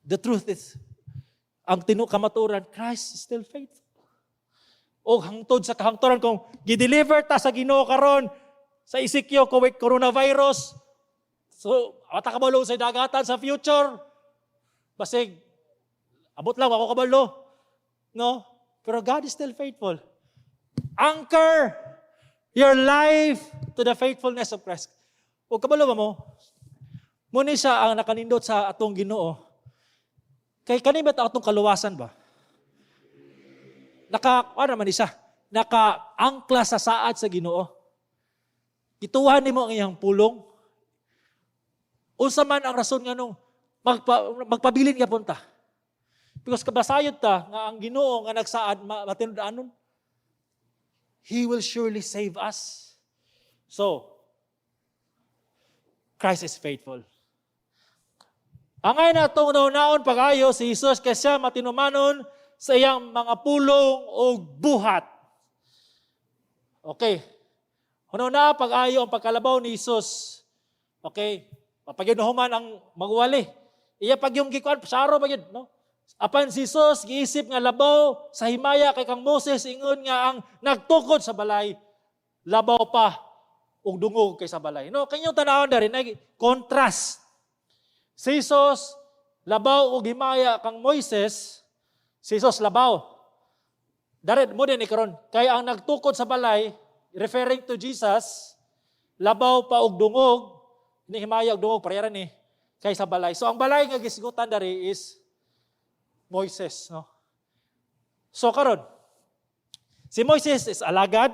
the truth is, ang kamaturan, Christ is still faithful. O hangtod sa kahangturan, kung gideliver ta sa Ginoo karon sa ECQ COVID coronavirus, so ata kabalo sa dagatan sa future, basig abot lang ako kabalo, no? Pero God is still faithful. Anchor your life to the faithfulness of Christ. O kabalo ba mo? Muni siya ang nakanindot sa atong Ginoo. Kay kani ba atong kaluwasan ba? Naka, ano naman siya? Naka-angkla sa saad sa Ginoo. Gituhan nimo ang iyang pulong. Unsa man ang rason nganong magpabilin ka punta. Because kabasayod ta nga ang Ginoo nga nagsaad matinud-anon. He will surely save us. So, Christ is faithful. Angay na itong naon pag-ayo si Jesus kay siya matinumanon sa iyang mga pulong o buhat. Okay. Una pag-ayo ang pagkalabaw ni Jesus. Okay. Papagyunahuman ang magwali. Iya pag yung gikuan, saro pa yun, no? Apan si Jesus, giisip nga labaw sa himaya kay kang Moses ingon nga ang nagtukod sa balay, labaw pa og dungog kaysa balay. No, kanyang tanawon dari nag contrast. Si Jesus labaw og himaya kang Moises, Si Jesus labaw. Dari mo din karon kay ang nagtukod sa balay, referring to Jesus, labaw pa og dungog ni himaya og dungog pareha ni kay sa balay. So ang balay nga gisgutan dari is Moises, no? So karon si Moises is alagad.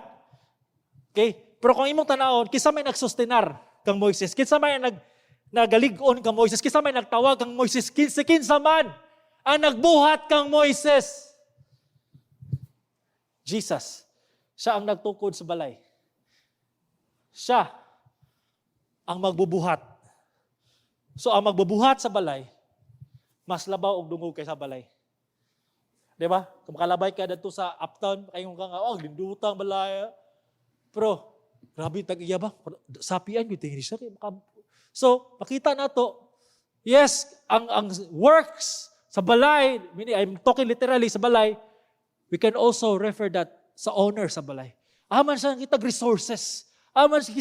Okay? Pero kung imong tanawon, kinsa may nagsustenar kang Moises? Kinsa may nagalig-on kang Moises? Kinsa may nagtawag kang Moises? Kinsa man ang nagbuhat kang Moises? Jesus. Siya ang nagtukod sa balay. Siya ang magbubuhat. So ang magbubuhat sa balay, mas labaw og dungog kaysa balay. Di ba? Kung makalabay ka dito sa uptown, kayo ka nga, "Oh, lindutang balay." Pero, grabe, tag-iya ba? Sapian, yung tingin siya. So, makita na to, yes, ang works sa balay, meaning I'm talking literally sa balay, we can also refer that sa owner sa balay. Aman siya kitag resources. Aman siya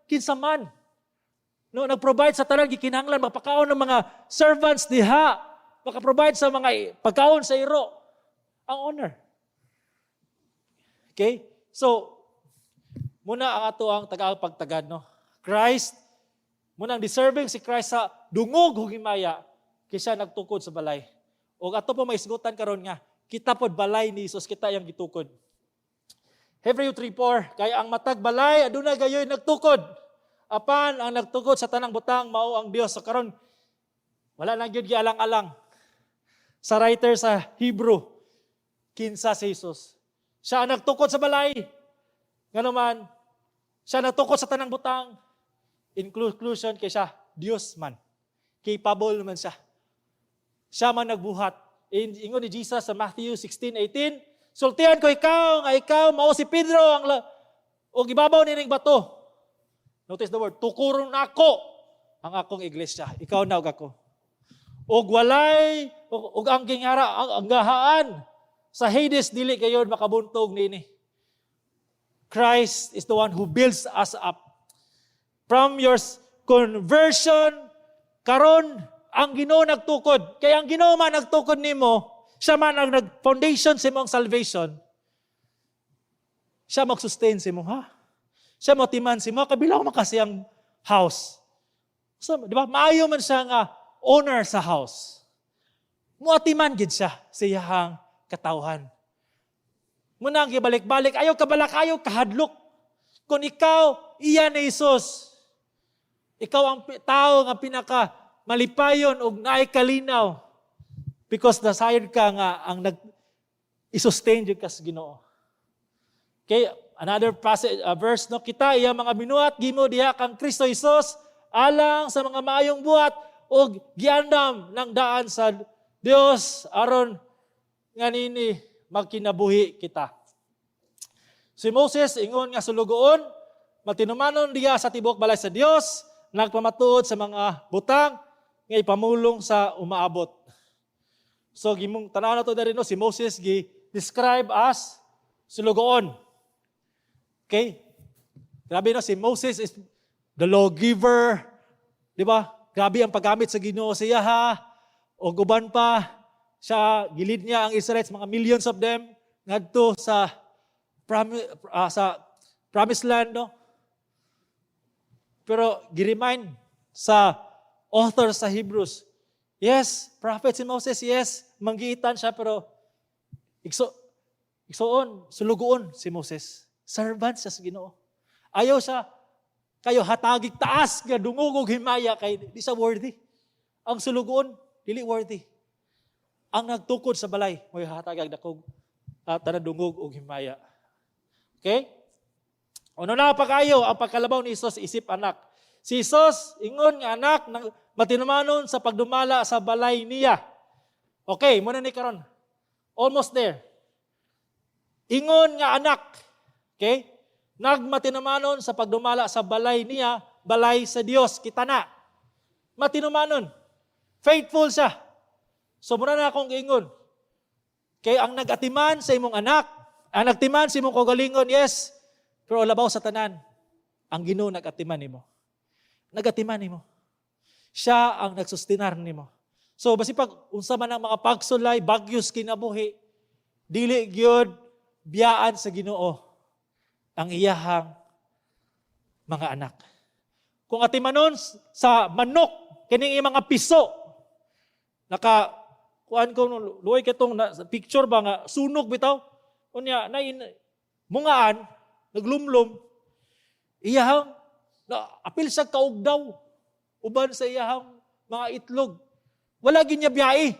kinsa man. No, nag-provide sa tanan gikinahanglan mapakaon ng mga servants diha, maka-provide sa mga pagkaon sa iro. Ang owner. Okay? So, muna ang ato ang taga pagtagad, no. Christ, muna ang deserving si Christ sa dungog ug himaya kay siya nagtukod sa balay. O ato po maisgutan karon nga kita pod balay ni Jesus, kita yang gitukod. Hebreo 3:4, kay ang matag balay aduna gayoy nagtukod. Apan ang nagtukod sa tanang butang mao ang Dios. So karon wala na gyud gialang-alang sa writer sa Hebrew kinsa si Jesus. Siya ang nagtukod sa balay. Ngano man, siya nagtukod sa tanang butang. In conclusion, kay siya, Dios man. Capable man siya. Siya man nagbuhat. Ingon ni Jesus sa Matthew 16:18, "Sultihan ko ikaw, nga ikaw, mao si Pedro, ang la, og ibabaw nining bato." Notice the word, "Tukuron nako ang akong iglesia." Ikaw na ug ako. Og walay, og ang gingara, ang gahaan sa Hades dili kayo makabuntog nini. Christ is the one who builds us up. From your conversion, karon ang Ginoo nagtukod. Kaya ang Ginoo man nagtukod nimo, siya man ang nag-foundation sa imong salvation. Siya mag-sustain sa imo, ha? Siya motiman sa imo, kabilaw man kasi ang house. So, di ba? Maayo man siya nga owner sa house. Muatiman gid siya sa iyahang katawhan. Muna ang gibalik-balik, ayaw kabalak, ayaw kahadlok. Kung ikaw, iya ni Jesus, ikaw ang tao nga pinaka malipayon og naay kalinaw because nasayod ka nga ang nag i-sustain jud ka sa Ginoo. Okay, another passage, verse, no, kita iya mga binuhat gimo diha kang Kristo Jesus alang sa mga maayong buhat og giandam ng daan sa Dios aron nga nini magkinabuhi kita. Si Moses ingon nga sulugoon, matinumanon diya sa tibuok balay sa Dios, nagpamatuod sa mga butang nga ipamulong sa umaabot. So gimong tanaw na to diri, no, si Moses gi describe as sulugoon. Okay? Grabe, no, si Moses is the lawgiver, di ba? Grabe ang paggamit sa Ginoo sa iya ha. O guban pa siya gi-lead niya ang Israelites, mga millions of them, ngadto sa promised land, no. Pero gi-remind sa author sa Hebrews, yes, prophet si Moses, yes, manggiitan siya, pero igsuon, sulugoon si Moses. Servant siya sa Ginoo. Ayaw siya kayo hatagig taas nga dungog og himaya kay di siya worthy. Ang sulugoon dili worthy. Ang nagtukod sa balay mo'y hatagag dakog tanan dungog og himaya. Okay? Ano na pa kayo ang pagkalabaw ni Jesus isip anak. Si Jesus ingon nga anak ng matinumanon sa pagdumala sa balay niya. Okay, muna ni karon. Almost there. Ingon nga anak. Okay? Nagmatinumanon sa pagdumala sa balay niya, balay sa Dios, kita na. Matinumanon. Faithful siya. So muna na akong ingon. Kay ang nagatiman sa imong anak, ang nagtiman sa imong kaugalingon, yes, pero labaw sa tanan, ang Ginoo nagatiman nimo. Nagatiman nimo. Siya ang nagsustinar nimo. So basi pag unsa man ang mga pagsulay, bagyos kinabuhi, dili gyud biyaan sa Ginoo ang iyahang mga anak. Kung atimanon sa manok, kining iyang mga piso, naka kuan ko luoy kitong na, picture ba nga sunog bitaw, unya na mungaan naglumlum, iyahang na apil sa kaug daw uban sa iyahang mga itlog. Wala gyud niya biyai.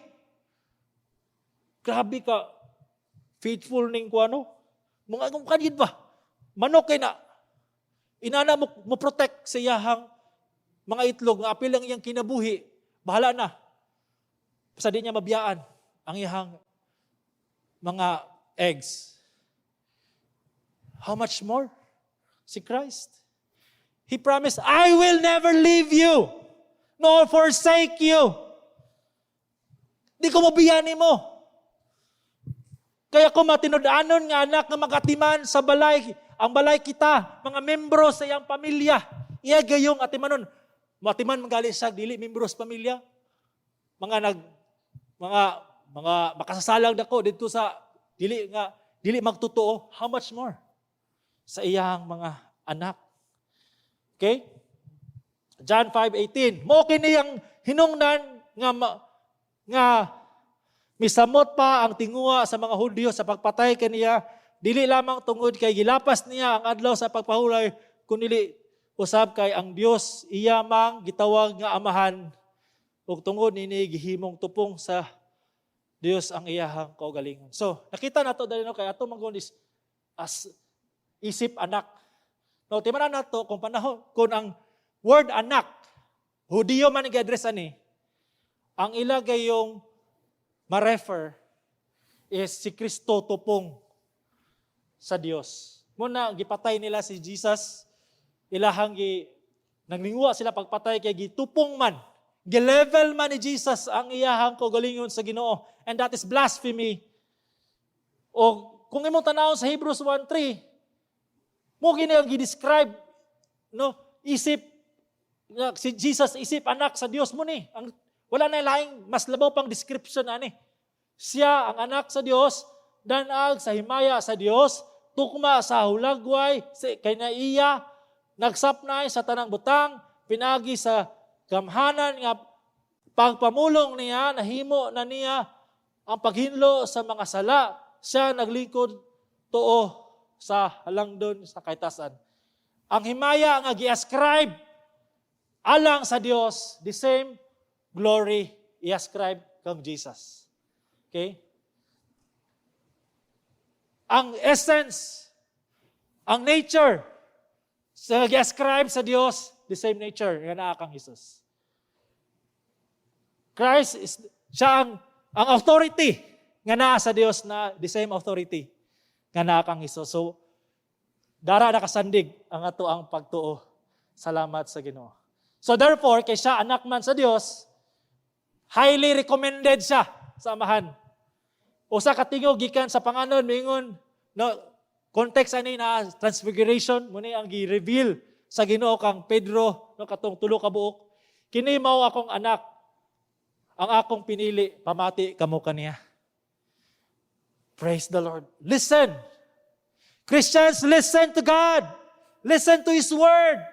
Grabe ka faithful ning kuano. Mga kung kanid ba? Manok kay na inana mo protect sa iyahang mga itlog nga apil ang iyang kinabuhi. Bahala na. Basta di niya mabiyaan ang iyahang mga eggs. How much more? Si Christ. He promised, "I will never leave you nor forsake you." Di ko mabiyani mo. Kaya kung matinud-anon nga anak nga makatiman sa balay, ang balay kita, mga membro sa iyang pamilya, iya gayong atimanon. Matiman manggali sa dili membro sa pamilya. Mga nag mga mga makasasalang dako dito sa dili nga dili magtotoo, how much more sa iyang mga anak? Okay? John 5:18. Mo kini ang hinungnan nga misamot pa ang tinguha sa mga Hudyo sa pagpatay kaniya, dili lamang tungod kay gilapas niya ang adlaw sa pagpahulay, kundi usab kay ang Dios iya mang gitawag nga Amahan, ug tungod nini gihimong tupong sa Dios ang iyahang kaugalingon. So, nakita nato dali, no, kay ato man is as isip anak. No, timan nato kung panahon kung ang word anak, Hudiyo man gi-address ani, ang ila gayong ma-refer is si Kristo tupong sa Dios. Muna gipatay nila si Jesus, ilahang gi naglinguwa sila pagpatay kay gitupong man, gilevel man ni Jesus ang iyahang kaugalingon sa Ginoo, and that is blasphemy. O kung imong tanawon sa Hebrews 1:3, mo gini ang gi-describe, no, isip nga si Jesus isip anak sa Dios mo ni. Ang wala na laing mas labaw pang description ani. Siya ang anak sa Dios, danag sa himaya sa Dios, tukma sa hulagway sa kay naiya, nagsapnay sa tanang butang, pinagi sa gamhanan nga pagpamulong niya, nahimo na niya ang paghinlo sa mga sala. Siya naglingkod tuo sa halangdon sa kaytasan. Ang himaya nga gi-ascribe alang sa Dios, the same glory i-ascribe kang Jesus. Okay? Ang essence, ang nature sa gi-ascribe sa Dios, the same nature nga naa kang Jesus. Christ is siya ang authority nga naa sa Dios na the same authority nga naa kang Jesus. So dara nakasandig ang ato ang pagtuo. Salamat sa Ginoo. So therefore, kay siya anak man sa Dios, highly recommended siya sa Amahan. Usa ka tingog gikan sa panganod mingon, no, context ani na Transfiguration, mo ni ang gi-reveal sa Ginoo kang Pedro, no, katong tulo ka buok. "Kini mao akong anak, ang akong pinili, pamati kamo kaniya." Praise the Lord. Listen. Christians, listen to God. Listen to His Word.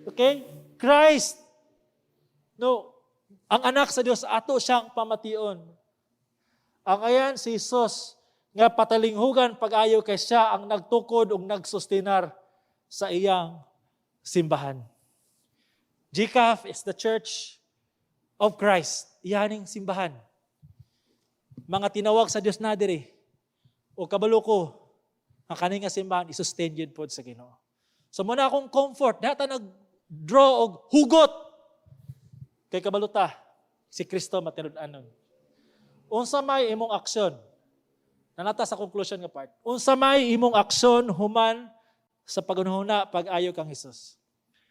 Okay? Christ. No, ang anak sa Dios, ato siyang pamation. Ang ayan si Jesus nga patalinghugan pag-ayo kay siya ang nagtukod ug nagsustinar sa iyang simbahan. GCAF is the Church of Christ. Iyaning simbahan. Mga tinawag sa Dios na diri. O kabalo ko, ang kani nga simbahan i-sustain yun po sa Ginoo. So muna akong comfort, data nag-draw og hugot kay kabalo ta si Kristo matinud-anon. Unsa may imong aksyon? Nanata sa conclusion nga part. Unsa may imong aksyon human sa paghunahuna pag-ayo kang Hesus?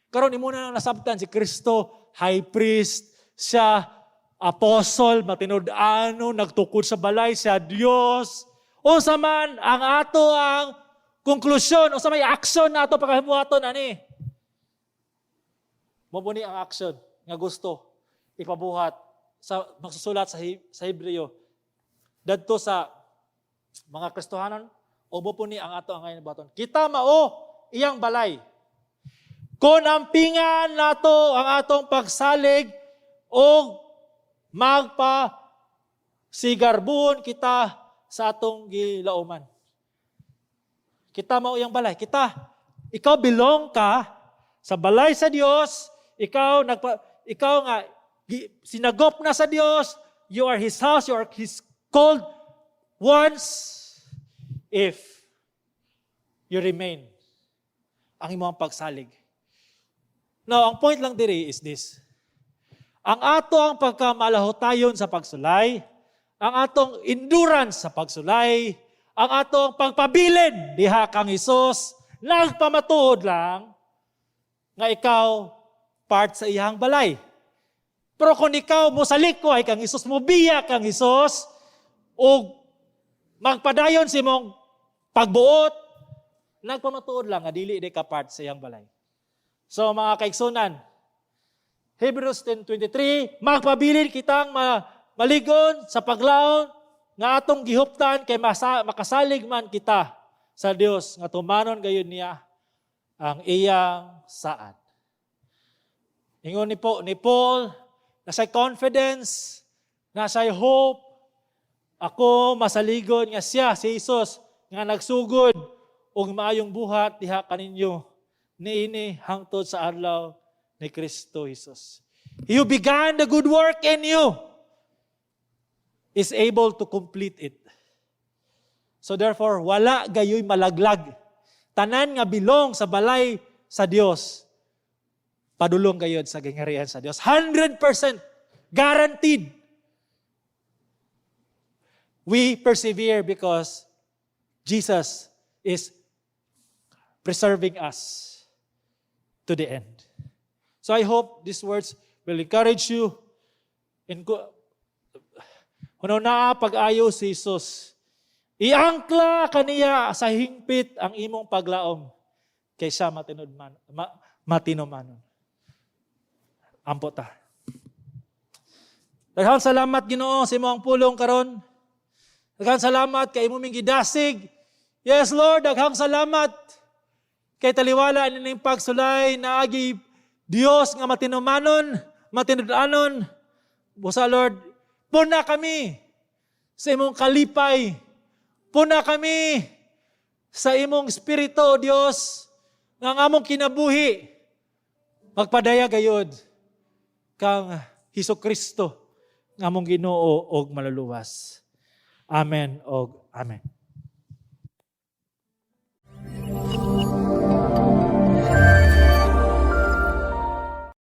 Karon imo na nasabtan si Kristo, high priest, siya apostle, matinud-anon, nagtukod sa balay, siya Dios. Unsa man ang ato ang konklusyon, unsa may aksyon na ato pagkahimuhaton ani? Mo ni ang action nga gusto. ipabuhat sa magsusulat sa Hebreo dadto sa mga Kristohanon o mao po ni ang ato ang ngayon buhaton. Kita mao iyang balay. Kung ampingan nato ang atong pagsalig o magpa sigarbuhon kita sa atong gilauman. Kita mao iyang balay. Kita, ikaw belong ka sa balay sa Dios, ikaw nga sinagop na sa Dios, you are His house, you are His called ones if you remain ang imong pagsalig. Now, ang point lang diri is this. Ang ato ang pagkamalahutayon sa pagsulay, ang atong endurance sa pagsulay, ang atong pagpabilin diha kang Hesus, nagpamatuod lang nga ikaw part sa iyang balay. Pero kung ikaw mo salikway kang Hesus, mo biya kang Hesus, o magpadayon sa imong pagbuot, nagpamatuod lang nga dili di ka part sa iyang balay. So, mga kaigsunan, Hebrews 10:23, magpabilin kitang maligon sa paglaom nga atong gihuptan kay makasalig man kita sa Dios nga tumanon gayud niya ang iyang saad. Ingon ni Paul, nasa confidence, nasa hope, ako masaligon nga siya, si Jesus, nga nagsugod og maayong buhat diha kaninyo niini hangtod sa adlaw ni Kristo Jesus. He who began the good work in you is able to complete it. So therefore, wala gayoy malaglag. Tanan nga belong sa balay sa Dios, padulong gayod sa gingharian sa Dios. 100% guaranteed. We persevere because Jesus is preserving us to the end. So I hope these words will encourage you. In Huno naa pag-ayo si Jesus. Iangkla kaniya sa hingpit ang imong paglaom kaysa matinud man, matinumanon. Ampo ta. Daghang salamat, Ginoo, sa imong pulong karon. Daghang salamat kay imo ming gidasig. Yes, Lord, daghang salamat kay taliwala nining pagsulay naagi Dios nga matinumanon, matinud-anon. Busa, Lord, puna kami sa imong kalipay. Puna kami sa imong espiritu, O Dios, nga ang among kinabuhi magpadaya gayod kang Hesus Kristo nga among Ginoo og maluluwas. Amen og amen.